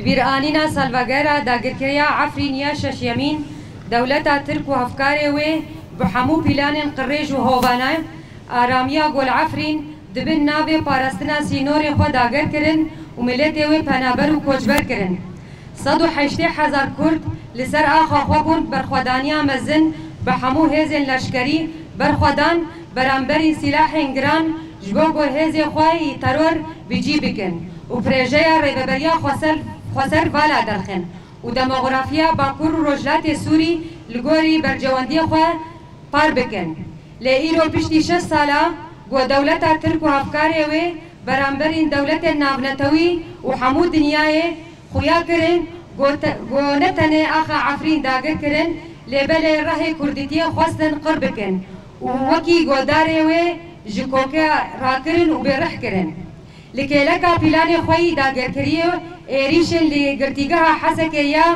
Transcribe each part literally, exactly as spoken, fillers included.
Bîranîna salvegera dagirkeriya Efrîn ya şeşyemîn, dewleta Tirk û hevkarê wê bi hemû pîlanên qirêj û hovane aramiya Gol Efrîn di bin navê parastina sînorê xwe dagir kirin û miletê wê penaber û koçber kirin. Sed û heştê hezar Kurd li ser axa xwe bûn berxwedaniya mezin bi hemû hêzên leşkerî berxwedan beramberî sîlahên giran ji bo ku hêzê xwe yî teror bi cî bikin û projeya rêveberiya xweser, xweser vala derxin û demografiya Bakur û Rojhilatê Sûrî li gorî berjewendiyê xwe par bikin. Lê îro piştî şeş sala ku dewleta Tirk û hevkarê wê beramberî dewletên navnetewî û hemû dinyayê xuya kirin ku te-, ku ne tenê axa Efrîn dagir kirin, lê belê rehê kurdîtiyê xwestin qir bikin û wekî godarê wê ji koke rakirin û bêrih kirin. Li kêleka pîlanê xwe yî dagirkiriyê êrîşên li girtîgeha Hesekê ya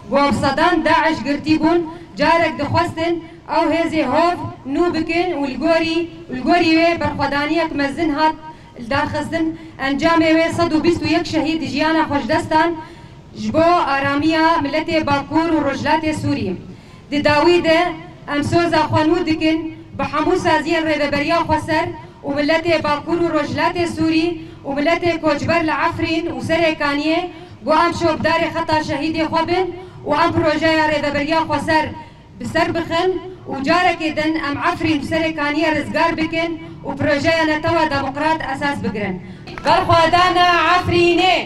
ku bi sedan DAIŞ girtî bûn, carek dixwestin ew hêzê hov nû bikin û li gorî, li gorî wê berxwedaniyek mezin hat lidarxistin. Encamê wê sed û bîst û yek şehîd jiyana xwe ji dest dan ji bo aramiya miletê Bakur û Rojhilatê Sûrî. Di dawî de em soza xwe nû dikin bi hemû saziyên Rêveberiya Xweser û miletê Bakur û Rojhilatê Sûrî û miletê koçber li Efrîn û Serêkaniyê ku em şopdarê xeta şehîdê xwe bin û em projeya Rêveberiya Xweser bi ser bixin û carekê din em Efrîn û Serêkaniyê rizgar bikin û projeya netewa demokrat esas bigirin. Berxwedana Efrînê!